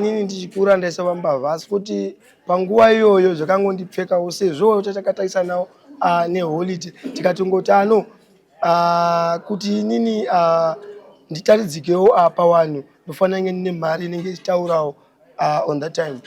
Inini ndichikura ndaisava mbavha asi kuti panguva iyoyo zvakangondipfekawo sezvo chatakatarisanawo ah, neholiday tikatongoti ano ah, kuti inini ah, nditaridzikewo pavanhu ndofanira kunge ndine mari inenge ichitaurawo on that time.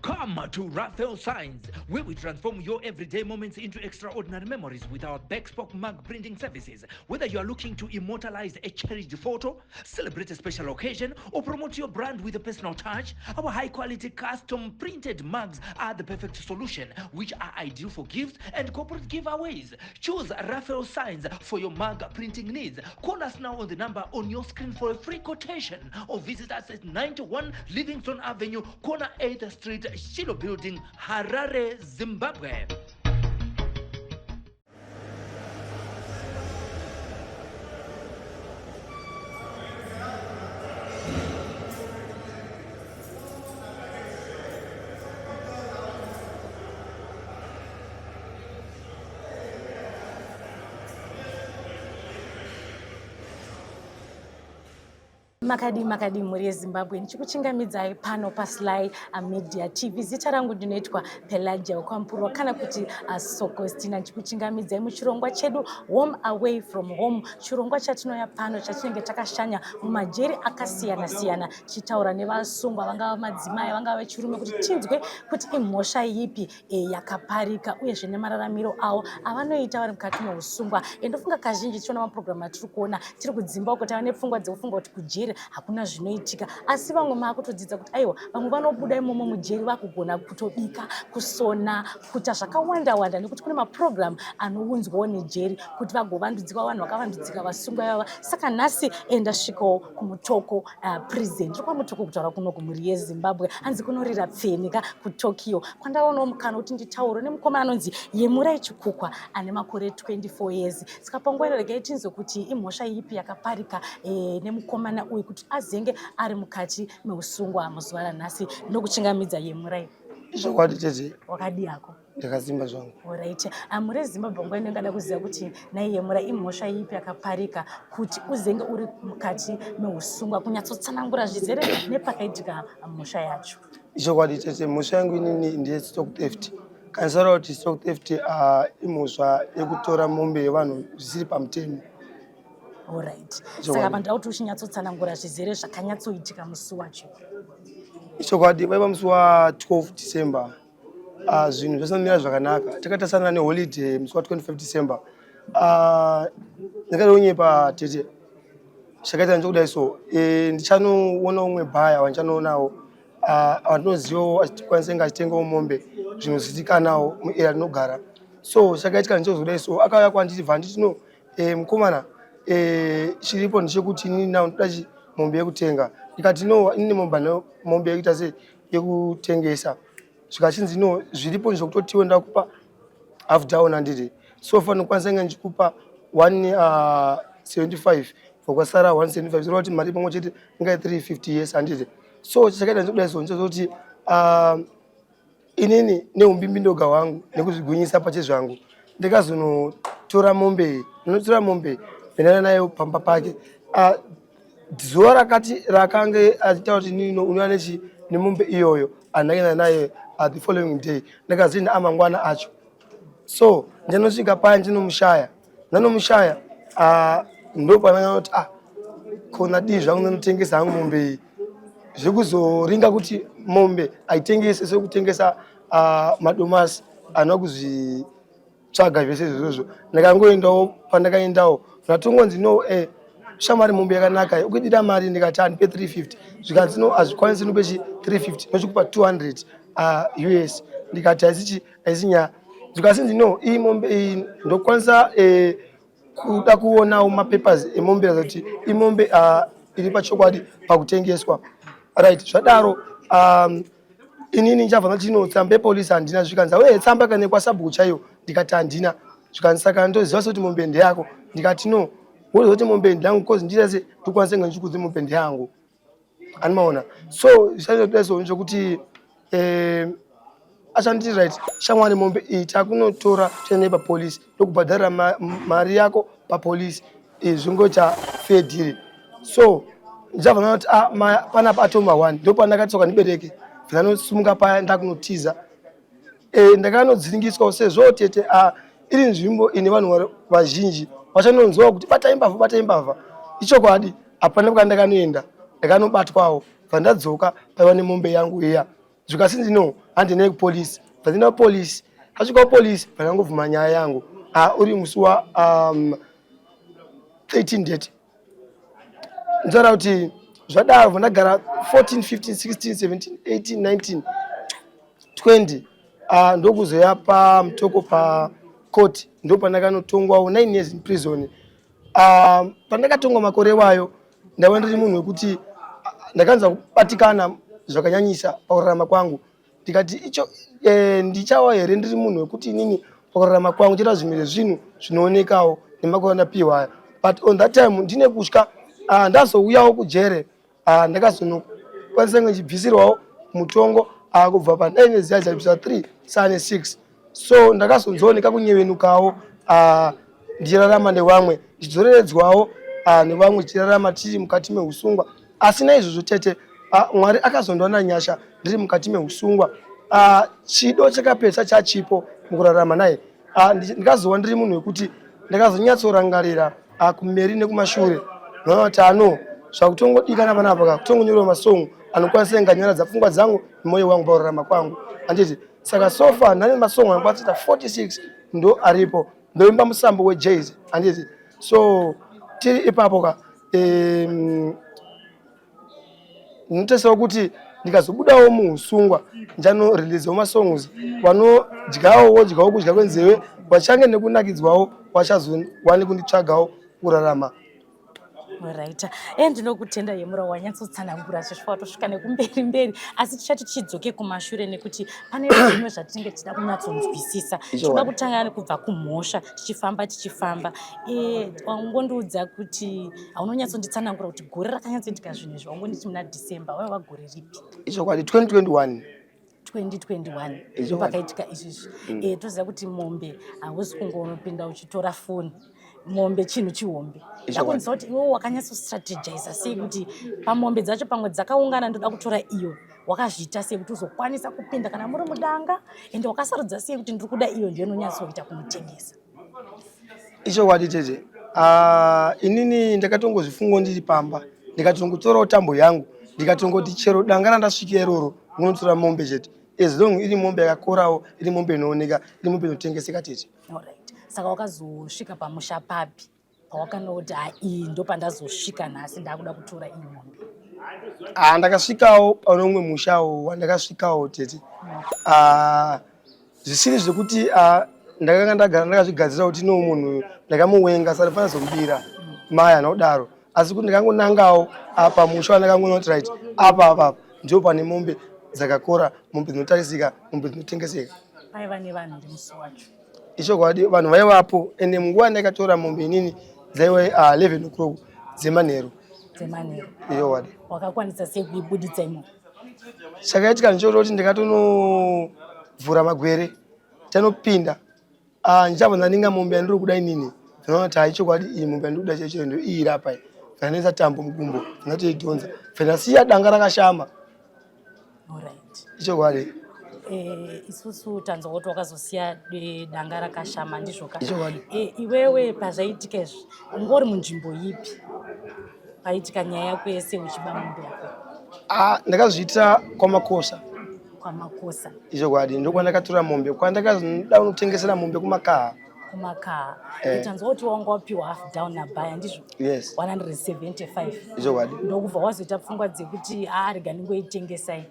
Come to Raphael Signs, where we transform your everyday moments into extraordinary memories with our bespoke mug printing services. Whether you are looking to immortalize a cherished photo, celebrate a special occasion, or promote your brand with a personal touch, our high quality custom printed mugs are the perfect solution, which are ideal for gifts and corporate giveaways. Choose Raphael Signs for your mug printing needs. Call us now on the number on your screen for a free quotation or visit us at 91 Livingston Avenue, corner 8th Street, Shiloh Building, Harare, Zimbabwe. Makadii makadii mhuri yeZimbabwe, ndichikuchingamidzai pano paSly Media TV. Zita rangu ndinoitwa Pelagia Kwampurwa kana kuti Sokostina, ndichikuchingamidzai muchirongwa chedu Home Away From Home, chirongwa chatinouya pano chatinenge takashanya mumajeri akasiyana siyana tichitaura nevasungwa, vangava madzimai vangava vechirume, kuti tinzwe kuti imhosva yipi e, yakaparika uyezve nemararamiro avo avanoita vari mukati meusungwa. E, ndofunga kazhinji tichiona mapurogiramu atiri kuona tiri kudzimba uko tava nepfungwa dzekufunga kuti kujeri hakuna zvinoitika, asi vamwe maakutodzidza kuti aiwa, vamwe vanobuda imomo mujeri vakugona kutobika, kusona, kuita zvakawanda wanda nekuti kune mapurogiramu anounzwawo nejeri kuti vagovandudzika vanhu vakavandudzika vasungwa ivava. Saka nhasi e, ndasvikawo kuMutoko prison. Ndiri kwaMutoko kutaura kuno kumhuri yeZimbabwe, hanzi kunorira pfeni ka kuTokyo, kwandaonawo mukana kuti nditaure nemukomana anonzi Yemurai Chikukwa ane makore 24 years. Saka panguva ino regai tinzwe kuti imhosva ipi yakaparika nemukomana uyu kuti azenge ari mukati meusungwa muzuva ranhasi. Ndinokuchingamidza Yemurai. Izvokwadi tete. Wakadii hako? Ndakasimba zvangu. Alright. Mhuri yeZimbabwe nguva ino ingada kuziva kuti nhai Yemura imhosva ipi yakaparika kuti uzenge uri mukati meusungwa, kunyatsotsanangura zvizere nepakaitika mhosva yacho. Ichokwadi tete, mhosva yangu inini ndeye stock theft. Kanisara kuti stock theft imhosva yekutora mombe yevanhu zvisiri pamutemo. Alright. Saka pandoda kuti uchinyatsotsanangura zvizere zvakanyatsoitika musi wacho. Ichokwadi, vaiva musi wa 12 December. Zvinhu zvasamira zvakanaka, takatarisana neholiday musi wa 25 December. Ndakada kunyepa tete, chakaita ndechekudai so ndichanoona umwe bhaya wandichanoonawo wandinozivawo achikwanisa inge achitengawo mombe zvinozivikanawo muarea tinogara. So chakaitika ndechekuzodai so, akauya kwandiri bva nditi no mukomana, chiripo ndechekuti inini now ndoda mombe yekutenga. Ndikati no, inini mombe yekuita sei, yekutengesa. Zvikachinzi no, zviripo ndezvekutotiwe ndakupa half down handiti, so far ndokwanisa inge ndichikupa 175 kwasara 175, zvoreva kuti mari pamwe chete inga 350 yes handiti. So chakaita ndechekudai so ndechekuti inini neumbimbi-ndoga hwangu nekuzvigwinyisa pachezvangu ndikazonotora mombe, ndinotora mombe ndinoenda nayo pamba pake. Zuva rakati rakange achitaura kuti inini unouya nechi nemombe iyoyo, andakaenda nayo the following day, ndakazoenda amangwana acho. So ndinosvika paya ndinomushaya, ndanomushaya ndopandakaona kuti kona dii zvangu ndinotengesa hangu mombe iyi. Zvekuzoringa kuti mombe aitengese sekutengesa madomasi anoda kuzvitsvaga zvese izvozvo. Ndakangoendawo pandakaendawo ndatongonzi no shamwari mombe yakanaka ukuidira mari, ndikati andipe 350, zvikanzi no, hazvikwanisi nupe chi 350, nochikupa 200 US. Ndikati haisi haisi nyaya. Zvikasinzi no, iyi mombe iyi ndokwanisa kuda kuonawo mapapers emombe kuti imombe iri pachokwadi pakutengeswa. Right, zvadaro inini ndichabva ndati no, tsamba yepolisi handina. Zvikanzi we tsamba kana kwasabhuku chaiyo, ndikati handina. Zvikanzi saka ndoziva sekuti mombe ndeyako, ndikati no, woziva kuti mombe ndeyangu cause ndita se ndikwanise kunge ndichikudze mombe ndeyangu, animaona. So zvichaita so zvekuti achanditi right shamwari, mombe iyi takunotora tiende papolisi ndokubhadharira mari yako papolisi, zvingoita fair deal. So Ndichabva ndaona kuti ah, panapa atoma one ndopandakati tsoka ndibereke bvanosimuka paya ndakunotiza. E, ndakanodziringiswawo sezvo tete ah, iri nzvimbo ine vanhu vazhinji vachanonzwawo kuti batai mbavha batai mbavha. Ichokwadi hapana kwandakanoenda ndakanobatwawo bva paiva nemombe yangu iya zvikasinzi no handinei kupolisi bva ndina kupolisi asvika kupolisi bva ndangobvuma nyaya yangu ah, uri musi wa um, 13 date ndotaura kuti zvadaro bva ndagara 14 15 16 17 18 19 20 ah, ndokuzoya pamutoko pacourt ndopandakanotongwawo 9 years in prison. Ah, pandakatongwa makore wayo ndaiva ndiri munhu wekuti ah, ndakanza kubatikana zvakanyanyisa pakurarama kwangu ndikati icho eh, ndichawa here ndiri munhu wekuti inini pakurarama kwangu chita zvimwe zvezvinhu zvinoonekawo nemakore andapiwa aya but on that time ndine kutya ah, ndazouyawo kujere ah, ndakazonokwanisa kunge ndichibvisirwawo mutongo ah, kubva pa 9 ziya dzaibvisa 3 sane 6 so ndakazonzooneka kunyevenukawo ah, ndichirarama nevamwe ndichidzoreredzwawo ah, nevamwe tichirarama tiri mukati meusungwa asi naizvozvo tete ah, mwari akazondiwana nyasha ndiri mukati meusungwa ah, chido chakapesa chachipo mukurarama naye ah, ndikazova ndiri munhu wekuti ndakazonyatsorangarira ah, kumberi nekumashure noona kuti ano zvakutongodikana panapa ka kutongonyorwa masong anokwanisa inganyaradza pfungwa dzangu nemwoyo wangu pakurarama kwangu handiti saka so far ndane masong anokwanisa kuita 46 ndo aripo ndoimba musambo wejazz handiti so tiri ipapo ka ndinotarisirawo kuti ndikazobudawo muusungwa ndichanoreleasewo masongs vanodyawo wodyawo kudya kwenzeve vachange nekunakidzwawo vachazowane kunditsvagawo kurarama. Right. E ndinokutenda Yemura wanyatsotsanangura zveshuwa watosvika nekumberi mberi asi tichati tichidzoke kumashure nekuti pane zvimwe zvatinenge tichida kunyatsonzwisisa. Tinoda kutanga nekubva kumhosva tichifamba tichifamba. E, wangondiudza kuti haunonyatsonditsanangura kuti gore rakanyatsoitika zvinhu izvi wangonditi muna December waiva gore ripi? Ichokwadi 2021. 2021 ndopakaitika izvizvi mm. E, toziva kuti mombe hausi kungonopinda uchitora foni mombe chinhu chihombe ndakunzwa kuti iwewe wakanyatsostrategiza sei kuti pamombe dzacho pamwe dzakaungana ndoda kutora iyo wakazviita sei kuti uzokwanisa kupinda kana muri mudanga ende wakasarudza sei kuti ndiri kuda iyo ndiyo inonyatsoita kunotengesa Ichokwadi tete ah, inini ndakatongozvifunga ndiri pamba ndikatongotorawo tambo yangu ndikatongoti chero danga randasvika iroro ndinotora mombe chete as long iri mombe yakakorawo iri mombe inooneka iri mombe inotengeseka tete. Alright. Saka wakazosvika pamusha papi pawakanoti ha iyi ndopandazosvika nhasi ndakuda kutora iyi mombe? Ah, ndakasvikawo pane umwe mushawo wandakasvikawo tete ah, zvisiri zvekuti ah, ndakanga ndagara ndakazvigadzira kuti no munhu uyu ndakamuwenga saka ndinofanira zomubira mai anodaro asi kuti ndikangonangawo apa musha wandakangoona kuti right apa apa apa ndipo pane mombe dzakakora mombe dzinotarisika mombe dzinotengeseka Paiva nevanhu here musi wacho? Ichokwadi vanhu vaivapo ende munguva yandakatora mombe inini dzaiva 11 o'clock dzemanheru. Dzemanheru. Ichokwadi. Wakakwanisa sei kuibuditsa imomo? Chakaitika ndechekuti ndakatonovhura magwere tanopinda ah, ndichabva ndaninga mombe yandiri kuda inini ndinoona kuti hai chokwadi iyi mombe yandiri kuda chaicho ndo iyi rapa iyi ndanoisa tambo mugumbo ndatoidhonza ndasiya danga rakashama. Alright. Ichokwadi. Eh, isusu tanzwa kuti wakazosiya danga rakashama ndizvo ka? Ichokwadi. Eh, iwewe pazvaitika izvi unga uri munzvimbo ipi paitika nyaya yako yese uchiba mombe yako? Ah, ndakazviita kwaMakosa. KwaMakosa. Ichokwadi, ndokwandakatora mombe kwandakazoda kunotengesera mombe kuMakaha. Kumakaha. Eh. Tanzwa kuti wanga wapiwa half down nabhaya ndizvo? Yes. 175. Ichokwadi. Ndokubva wazoita pfungwa dzekuti ah rega ndingoitengesai.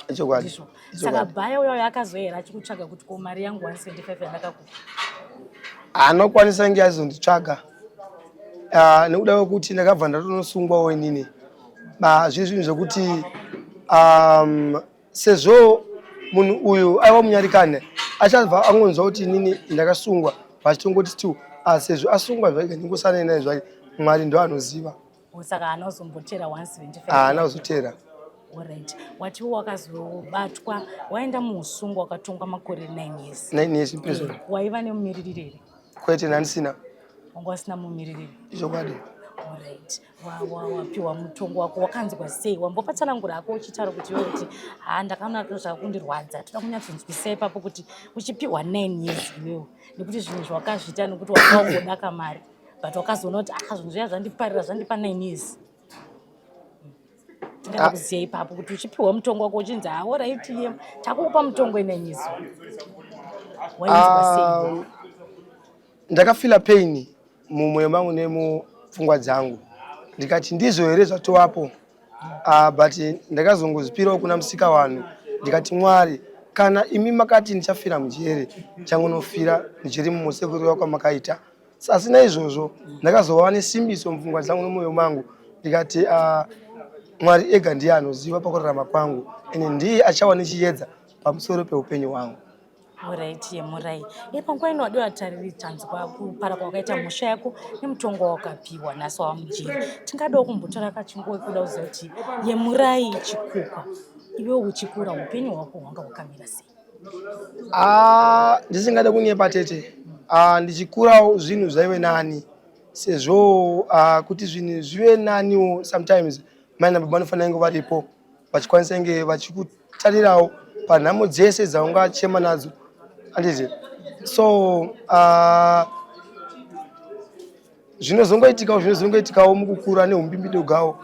Ichokwadi. Ndizvo. Saka bhaya uya uya akazoyera achikutsvaga kuti ko mari yangu 175 yandakakupa. Anokwanisa kunge aizonditsvaga. Ah, nekuda kwekuti ndakabva ndatonosungwawo inini. Ba zviri zvinhu zvekuti um, sezvo munhu uyu aiwa munyarikani achabva angonzwa kuti inini ndakasungwa vachitongoti still ah, sezvo asungwa zvake ndingosana naye zvake mwari ndo anoziva. Saka haana kuzombotera 175. Haana kuzotera. Alright. Watiwo wakazobatwa waenda muusungwa wakatongwa makore 9 years. 9 years in prison. Waiva nemumiririri here? Kwete, ndandisina. Wanga usina mumiririri? Ichokwadi. Alright. Wapiwa mutongo wako wakanzwa sei? Wambopatsanangura hako uchitaura kuti iwe kuti haa ndakaona zvakundirwadza. Toda kunyatsonzwisisa ipapo kuti uchipiwa 9 years iwewe nekuti zvinhu zvawakazviita nekuti wakaongoda kamari but wakazoona kuti ah zvinhu zviya zvandiparira zvandipa 9 years. Tingada ah. kuziva ipapo kuti uchipiwa mutongo wako uchinzi haa alright iye takukupa mutongo we9 years. Wainzwa sei? Ah, ndakafila pain mumwoyo mangu nemupfungwa dzangu ndikati ndizvo here zvatovapo but ndakazongozvipirawo kuna musika wanhu ndikati mwari kana imi makati ndichafira mujeri changonofira mujeri mumusekurira kwamakaita asi naizvozvo ndakazova nesimbiso mupfungwa dzangu nomwoyo mangu ndikati mwari ega ndiye anoziva pakurarama kwangu ende ndiye achawa nechiedza pamusoro peupenyu hwangu. Alright, yemurai. E panguva ino wadiwa tariri tanzwa kupara kwawakaita mhosva yako nemutongo wawakapiwa nhasi wava mujeri. Tingadawo kumbotora kachinguva kuda kuziva kuti yemurai chikukwa iwe uchikura upenyu hwako hwanga hwakamira sei? Ah, ndisingade kunyepa tete. Ah, ndichikurawo zvinhu zvaive nani sezvo ah, kuti zvinhu zvive naniwo sometimes mai nababa vanofanira kunge varipo vachikwanisa kunge vachikutarirawo panhamo dzese dzaungachema nadzo handiti so zvinozongoitikawo zvinozongoitikawo mukukura neumbimbindogawo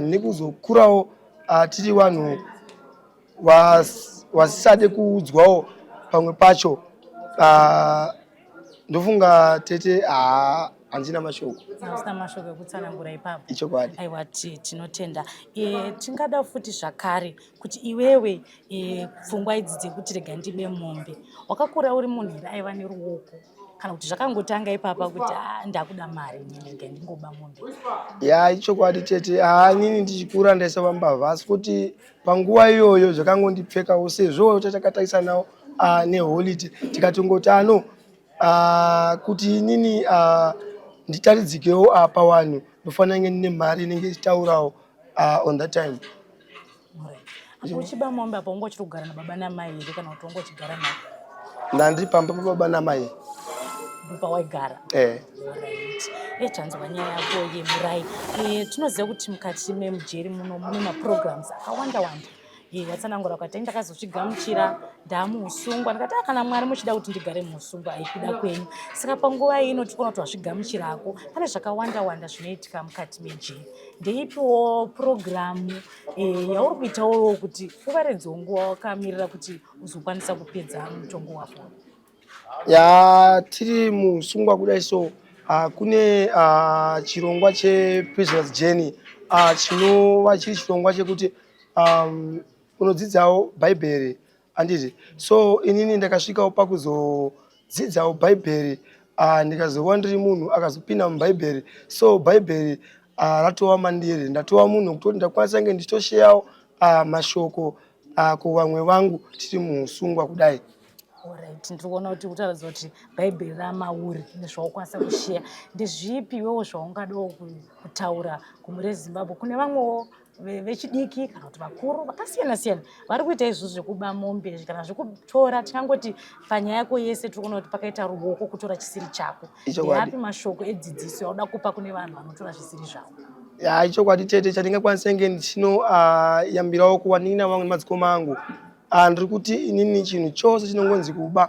nekuzokurawo tiri vanhu vasisade kuudzwawo pamwe pacho ndofunga tete haa handina mashoko. Hausina mashoko ekutsanangura ipapo. Ichokwadi. Aiwa tinotenda. E, tingada futi zvakare kuti iwewe e, pfungwa idzi dzekuti rega ndibe mombe wakakura uri munhu here aiva neruoko kana kuti zvakangotanga ipapa kuti ah, ndakuda mari inini rega ndingoba mombe? Ya ichokwadi tete, haa inini ndichikura ndaisava mbavha asi kuti panguva iyoyo zvakangondipfekawo sezvo tatakatarisanawo neholiday tikatongoti ano kuti inini nditaridzikewo pavanhu ndofanira kunge ndine mari inenge ichitaurawo on that time. Apo uchiba mombe apo wanga uchiri kugara nababa namai here kana kuti wanga uchigara navo? Ndandiri pamba pababa namai. Ndopawaigara? Eh. Alright. Eh, tanzwa nyaya yako yemurai. Eh, tinoziva kuti mukati memujeri muno mune maprograms akawanda wanda. Ye, watsanangura ukati ndakazozvigamuchira ndamuusungwa ndikati ah, kana Mwari muchida kuti ndigare muusungwa aikuda kwenyu. Saka panguva ino tikuona kuti wazvigamuchirako pane zvakawanda wanda zvinoitika mukati mejeri. Ndeipiwo purogiramu eh, yauri kuitawo kuti uvaredzewo nguva wakamirira kuti uzokwanisa kupedza mutongo wako? Ya, tiri musungwa kudai so kune chirongwa cheprisoners journey chinova chiri chirongwa chekuti unodzidzawo bhaibheri handiti. So inini ndakasvikawo pakuzodzidzawo bhaibheri ndikazova ndiri munhu akazopinda mubhaibheri. So bhaibheri ratova mandiri, ndatova munhu wekutoti ndakwanisa kunge ndichitosheyawo mashoko kuvamwe vangu tiri muusungwa kudai. Alright, ndiri kuona kuti kutaridza kuti bhaibheri ramauri nezvaukwanisa kusheya. Ndezvipi iwewo zvaungadawo kutaura kumhuri yeZimbabwe kune vamwewo vechidiki kana kuti vakuru vakasiyana siyana vari kuita izvozvo zvekuba mombe kana zvekutora? Tingangoti panyaya yako yese tiri kuona kuti pakaita ruoko kutora chisiri chako. Ndeapi mashoko edzidziso yauda kupa kune vanhu vanotora zvisiri zvavo? Ya, ichokwadi tete, chandingakwanisa kunge ndichinoyambirawo kuvanin'ina vangu nemadzikoma angu, ndiri kuti inini chinhu chose chinongonzi kuba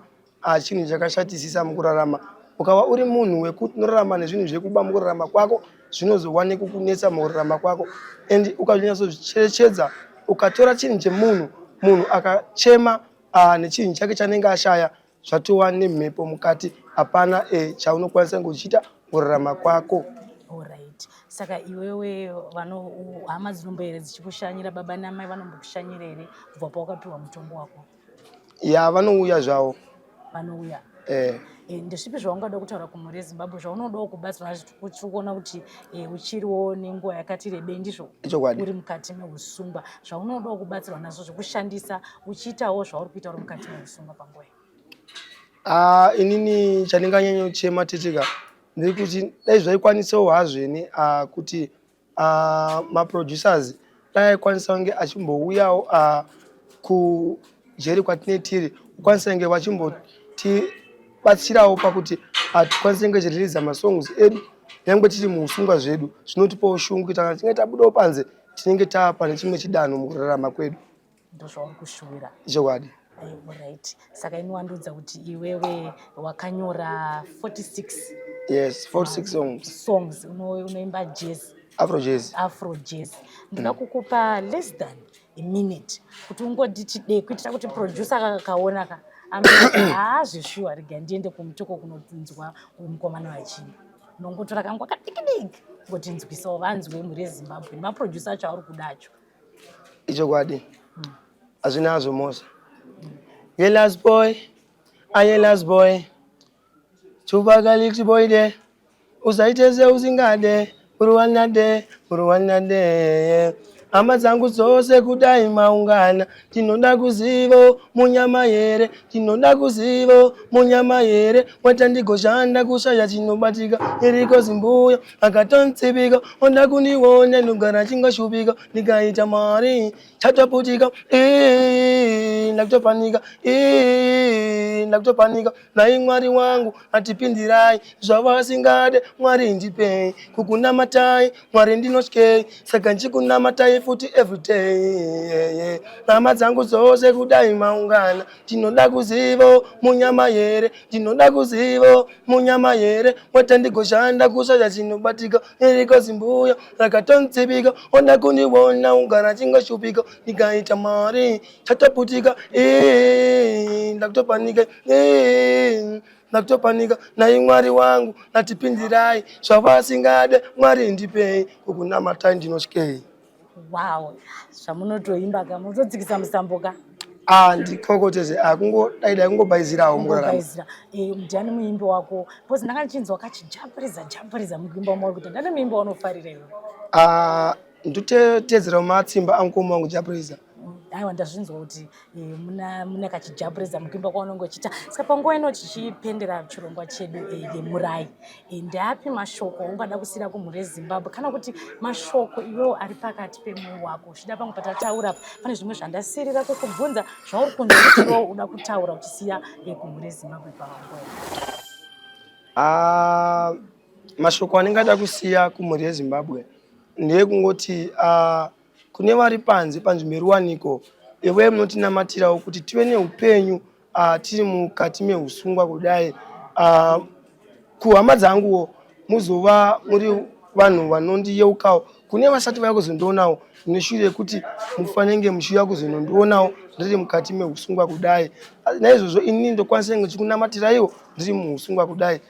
chinhu chakashatisisa mukurarama. Ukava uri munhu wekuti unorarama nezvinhu zvekuba mukurarama kwako, zvinozova nekukunetsa mukurarama kwako. And ukazvinyatsozvicherechedza, ukatora chinhu chemunhu, munhu akachema nechinhu chake chanenge ashaya, zvatova nemhepo mukati, hapana chaunokwanisa kunge uchiita mukurarama kwako. Alright. Saka iwewe vano hama dzinombo here dzichikushanyira, baba namai vanombokushanyira here kubva pawakapiwa mutongo wako? Ya, vanouya zvavo. Vanouya. Eh. Ndezvipi zvaungada kutaura kumhuri yeZimbabwe zvaunodawo kubatsirwa? Tiri kuona kuti uchiriwo nenguva yakati rebei, ndizvo? Ichokwadi. Uri mukati meusungwa, zvaunodawo kubatsirwa nazvo zvekushandisa uchiitawo zvauri kuita uri mukati meusungwa panguva iyi? Inini chandinganyanyochema teteka ndiri kuti dai zvaikwanisawo hazveni kuti maproducers dai aikwanisa kunge achimbouyawo kujeri kwatine tiri, kukwanisa kunge vachimbotibatsirawo pakuti tikwanise kunge tichireleasa masongs edu. Nyangwe tiri muusungwa zvedu, zvinotipawo shungu kuita kana tinge tabudawo panze, tinenge tava pane chimwe chidanho mukurarama kwedu. Ndozvauri kushuwira? Chokwadi. Right, saka ini wandiudza kuti iwewe wakanyora 46? Yes, 46 songs. Songs. Unoimba jazz? Afro jazz. Afro jazz. Ndoda kukupa less than a minute kuti ungonditi de, kuitira kuti producer akakaona ka haa, zveshuwa, rega ndiende kuMutoko kunonzwa mukomana wachimba. Unongotora kanguva kadiki diki ngotinzwisawo vanzwe mhuri yeZimbabwe nemaproducer acho auri kuda acho. Ichokwadi, hazvina mhosva. Yelas boy, ayelas boy, chupakalix boy de, usaite seusingade, uruwanade, uruwanade. Hama dzangu dzose, kudai maungana, tinoda kuzivo munyama here, tinoda kuzivo munyama here. Watandigoshanda kushaya chinobatika, iriko zimbuya akatontsipika, oda kundiona, ndogara chingoshupika, ndikaita mari chatoputika. Ndakutopanika, ndakutopanika. Nai Mwari wangu, atipindirai zvavasingade. Mwari ndipei kukunamatai. Mwari ndinotyei, saka ndichikunamatai futi everyday. Hama dzangu dzose, kudai maungana, tinoda kuzivo munyama here, ndinoda kuzivo munyama here. Watandigoshanda kushaya chinobatika, iriko zimbuya rakatontsipika, oda kundiona, ugara chingoshupika, ndikaita mari chatoputika. Ndakutopanika, ndakutopanika. Nai Mwari wangu, natipindirai zvavasingade. Mwari ndipei kukunamatai, ndinotyei. Wow, zvamunotoimba ka, munototsikisa musambo ka. Ah, ndikokoteze akungodaidai, kungobhaizirawo mukurarama. Kungobhaizira. Ndiani muimbi wako? Because ndanga ndichinzwa kachijapuriza japuriza mukuimba mauri kuti ndane muimbi waunofarira iwe. Ah, ndototedzerawo matsimba amukoma wangu Japraizer. Aiwa, ndazvinzwa kuti muna kachijapuriza mukuimba kwaunonge uchiita. Saka panguva ino tichipendera chirongwa chedu, Yemurai, ndeapi mashoko aungada kusiyira kumhuri yeZimbabwe, kana kuti mashoko iwewo ari pakati pemwoyo wako? Uchida pamwe patataura apa, pane zvimwe zvandasirira kukubvunza zvauri kunzwa kuti iwewo uda kutaura uchisiya kumhuri yeZimbabwe panguva ino? Ah, mashoko andingada kusiya kumhuri yeZimbabwe ndeyekungoti kune vari panze panzvimbo yeruwaniko, iwe munotinamatirawo kuti tive neupenyu tiri mukati meusungwa kudai. Kuhama dzanguwo muzova muri vanhu vanondiyeukawo. Kune vasati vauya kuzondionawo, neshure yekuti mufanenge muchiuya kuzonondionawo ndiri mukati meusungwa kudai. Naizvozvo inini ndokwanisa kunge ndichikunamatiraiwo ndiri muusungwa kudai.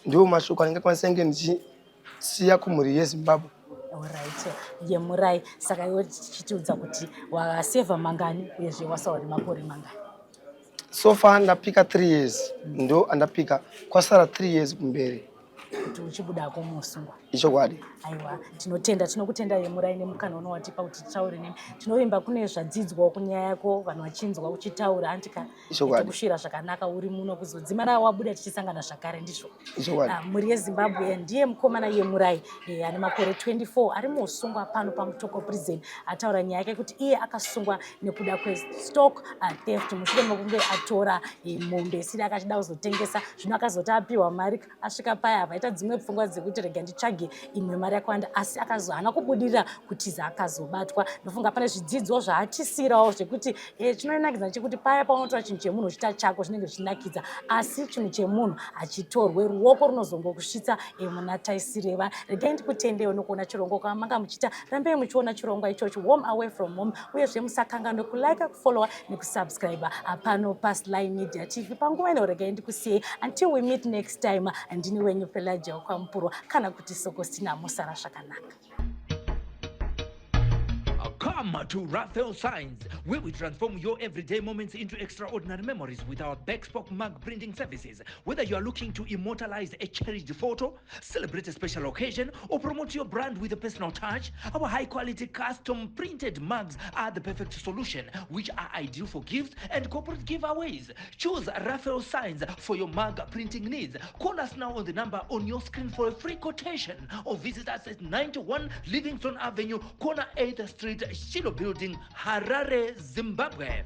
Ndiwo mashoko andingakwanisa kunge ndichisiya kumhuri yeZimbabwe. Alright, Yemurai, saka iwe tichitiudza kuti wasevha mangani, uyezve wasawa nemakore mangani? So far ndapika 3 years, ndo andapika, kwasara 3 years kumberi. Kuti uchibudako muusungwa? Ichokwadi. Aiwa, tinotenda, tinokutenda Yemurai nemukana unowatipa kuti titaure nemi. Tinovimba kune zvadzidzwawo kunyaya yako, vanhu vachinzwa uchitaura, andika? Ichokwadi. Tokushuvira zvakanaka uri muno, kuzodzimara wabuda tichisangana zvakare, ndizvo? Ichokwadi. Ah, mhuri yeZimbabwe, ndiye mukomana Yemurai, ane makore 24, ari muusungwa pano paMutoko Prison. Ataura nyaya yake kuti iye akasungwa nekuda kwestock theft, mushure mekunge atora mombe isiri, akachida kuzotengesa. Zvino akazoti apiwa mari, asvika paya avaita dzimwe pfungwa dzekuti rega nditsvage imwe mari yakawanda, asi akazo haana kubudirira kutiza, akazobatwa. Ndofunga pane zvidzidzo zvaatisiyirawo zvekuti chinonakidza chekuti paya paunotora chinhu chemunhu uchiita chako, zvinenge zvichinakidza, asi chinhu chemunhu hachitorwe, ruoko runozongokusvitsa muna taisireva. Regai ndikutendewo nokuona chirongwa kwamanga muchiita. Rambei muchiona chirongwa ichochi, Home Away from Home, uyezve musakanganwe kulike, kufollowa nekusubscribe pano paSly Media TV. Panguva ino regai ndikusiyei. Until we meet next time, ndini wenyu Pelagia Kwamupurwa, kana kuti Sokostina. Musara zvakanaka. Come to Raphael Signs, where we transform your everyday moments into extraordinary memories with our bespoke mug printing services. Whether you are looking to immortalize a cherished photo, celebrate a special occasion, or promote your brand with a personal touch, our high quality custom printed mugs are the perfect solution, which are ideal for gifts and corporate giveaways. Choose Raphael Signs for your mug printing needs. Call us now on the number on your screen for a free quotation or visit us at 91 Livingston Avenue, corner 8th Street, Shiloh Building, Harare, Zimbabwe.